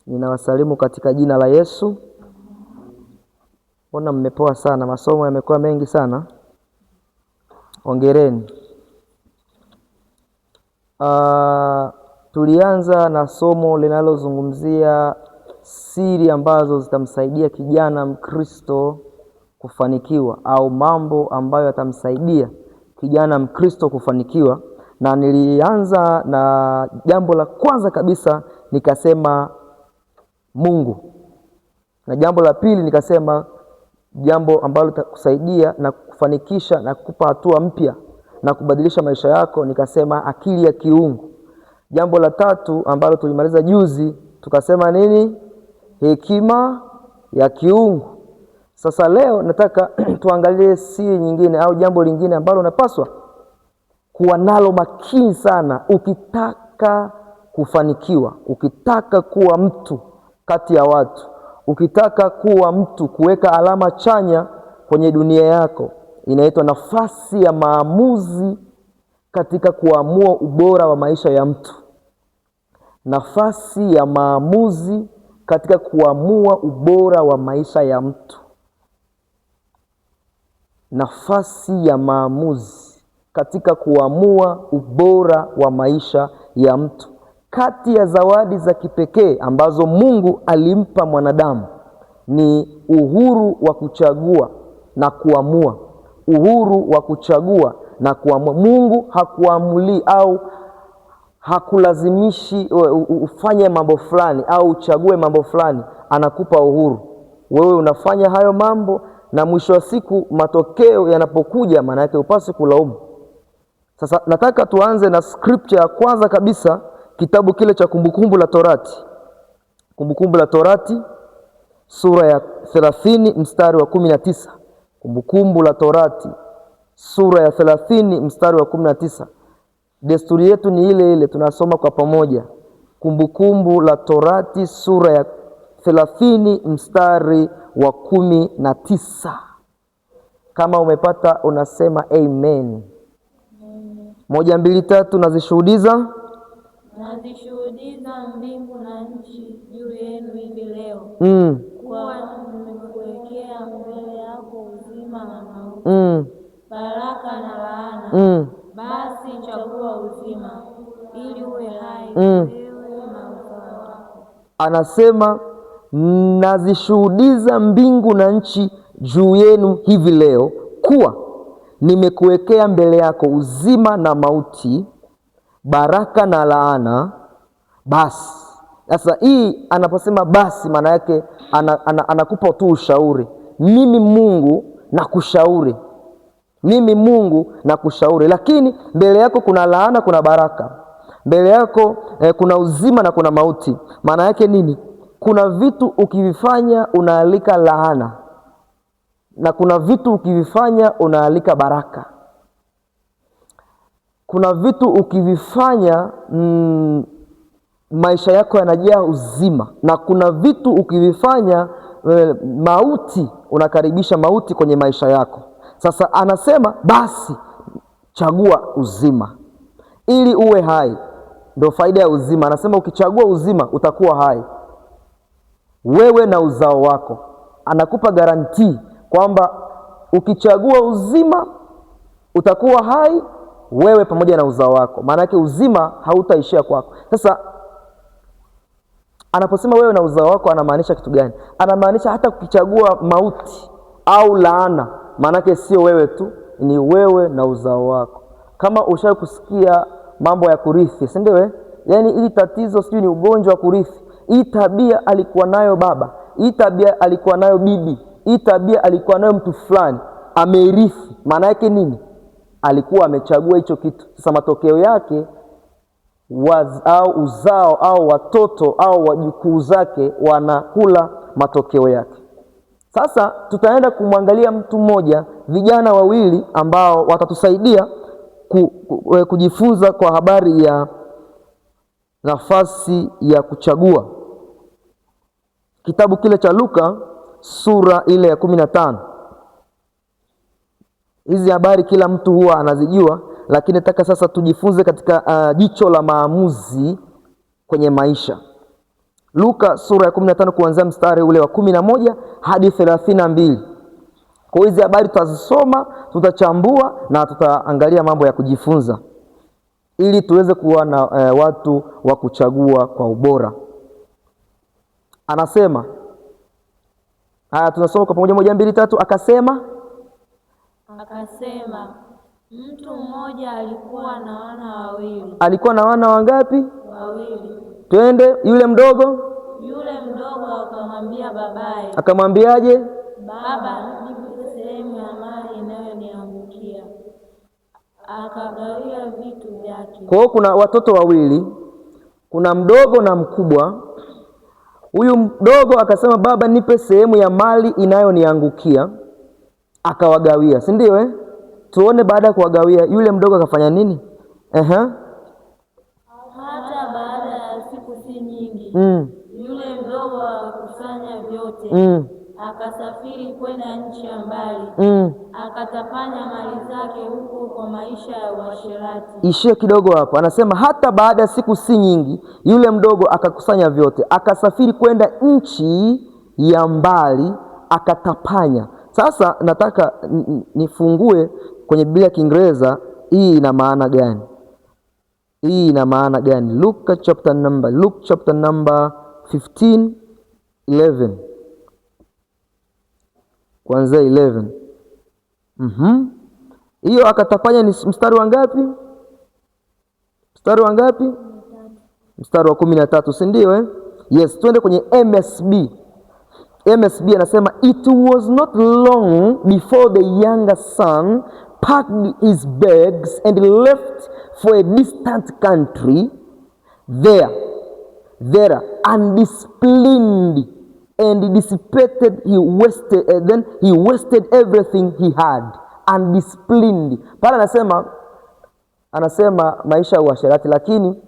Ninawasalimu katika jina la Yesu. Mbona mmepoa sana? Masomo yamekuwa mengi sana. Hongereni. Tulianza na somo linalozungumzia siri ambazo zitamsaidia kijana Mkristo kufanikiwa au mambo ambayo yatamsaidia kijana Mkristo kufanikiwa, na nilianza na jambo la kwanza kabisa nikasema Mungu, na jambo la pili nikasema jambo ambalo litakusaidia na kufanikisha na kukupa hatua mpya na kubadilisha maisha yako, nikasema akili ya kiungu. Jambo la tatu ambalo tulimaliza juzi tukasema nini? Hekima ya kiungu. Sasa leo nataka tuangalie siri nyingine au jambo lingine ambalo unapaswa kuwa nalo makini sana ukitaka kufanikiwa, ukitaka kuwa mtu kati ya watu, ukitaka kuwa mtu, kuweka alama chanya kwenye dunia yako. Inaitwa nafasi ya maamuzi katika kuamua ubora wa maisha ya mtu. Nafasi ya maamuzi katika kuamua ubora wa maisha ya mtu. Nafasi ya maamuzi katika kuamua ubora wa maisha ya mtu. Kati ya zawadi za kipekee ambazo Mungu alimpa mwanadamu ni uhuru wa kuchagua na kuamua. Uhuru wa kuchagua na kuamua. Mungu hakuamuli au hakulazimishi ufanye mambo fulani au uchague mambo fulani. Anakupa uhuru. Wewe unafanya hayo mambo na mwisho wa siku matokeo yanapokuja, maana yake hupaswi kulaumu. Sasa nataka tuanze na scripture ya kwanza kabisa, kitabu kile cha Kumbukumbu la Torati. Kumbukumbu la Torati sura ya 30 mstari wa 19. Kumbukumbu la Torati sura ya 30 mstari wa 19. Desturi yetu ni ile ile, tunasoma kwa pamoja. Kumbukumbu la Torati sura ya 30 mstari wa 19. Kama umepata unasema amen. 1, 2, 3, nazishuhudiza. Nazishuhudiza mbingu na nchi juu yenu hivi leo. Kuwa nimekuwekea mbele yako uzima na mauti, baraka na laana. Basi chagua uzima ili uwe hai wewe na uzao wako. Anasema nazishuhudiza mbingu na nchi juu yenu hivi leo kuwa nimekuwekea mbele yako uzima na mauti, baraka na laana. Basi sasa hii anaposema basi, maana yake anakupa tu ushauri. Mimi Mungu nakushauri. Mimi Mungu nakushauri. Lakini mbele yako kuna laana, kuna baraka. Mbele yako kuna uzima na kuna mauti. Maana yake nini? Kuna vitu ukivifanya unaalika laana, na kuna vitu ukivifanya unaalika baraka. Kuna vitu ukivifanya maisha yako yanajaa uzima, na kuna vitu ukivifanya mauti, unakaribisha mauti kwenye maisha yako. Sasa anasema basi chagua uzima ili uwe hai. Ndio faida ya uzima. Anasema ukichagua uzima utakuwa hai, wewe na uzao wako. Anakupa garantii kwamba ukichagua uzima utakuwa hai wewe pamoja na uzao wako. Maana yake uzima hautaishia kwako. Sasa anaposema wewe na uzao wako anamaanisha kitu gani? Anamaanisha hata ukichagua mauti au laana, maana yake sio wewe tu, ni wewe na uzao wako. Kama ushawahi kusikia mambo ya kurithi, si ndio? Yaani ili tatizo sijui ni ugonjwa wa kurithi. Hii tabia alikuwa nayo baba, hii tabia alikuwa nayo bibi, hii tabia alikuwa nayo mtu fulani, amerithi. Maana yake nini? Alikuwa amechagua hicho kitu. Sasa matokeo yake au uzao au watoto au wajukuu zake wanakula matokeo yake. Sasa tutaenda kumwangalia mtu mmoja, vijana wawili ambao watatusaidia kujifunza kwa habari ya nafasi ya kuchagua. Kitabu kile cha Luka sura ile ya 15. Hizi habari kila mtu huwa anazijua, lakini nataka sasa tujifunze katika jicho la maamuzi kwenye maisha. Luka sura ya 15 kuanzia mstari ule wa 11 hadi 32. Kwa hizi habari tutazisoma, tutachambua na tutaangalia mambo ya kujifunza ili tuweze kuwa na watu wa kuchagua kwa ubora. Anasema haya, tunasoma kwa pamoja, moja, mbili, tatu. Akasema, Akasema, mtu mmoja alikuwa na wana wawili. Alikuwa na wana wangapi? Wawili. Twende, yule mdogo. Yule mdogo akamwambia babaye, Akamwambiaje? Baba, nipe sehemu ya mali inayoniangukia. Akagawia vitu vyake. Kwa hiyo kuna watoto wawili, kuna mdogo na mkubwa. Huyu mdogo akasema, baba, nipe sehemu ya mali inayoniangukia. Akawagawia, si ndio eh? Tuone baada ya kuwagawia yule mdogo akafanya nini? Ehe. Hata baada ya siku si nyingi, yule mdogo akakusanya vyote, akasafiri kwenda nchi ya mbali, akatapanya mali zake huko kwa maisha ya uasherati. Ishie kidogo hapo. Anasema hata baada ya siku si nyingi, yule mdogo akakusanya vyote, akasafiri kwenda nchi ya mbali, akatapanya. Sasa nataka nifungue kwenye Biblia ya Kiingereza, hii ina maana gani? Hii ina maana gani? Luke chapter number 15 11, kuanzia 11. Hiyo akatapanya ni mstari wa ngapi? Mstari wa ngapi? Mstari wa 13, si ndio eh? Yes, twende kwenye MSB. MSB anasema, it was not long before the younger son packed his bags and left for a distant country. There undisciplined and dissipated, he wasted, then he wasted everything he had. Undisciplined. Pale anasema maisha ya uasherati, lakini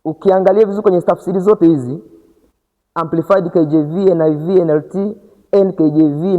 ukiangalia vizuri kwenye tafsiri zote hizi, Amplified, KJV, NIV, NLT, NKJV.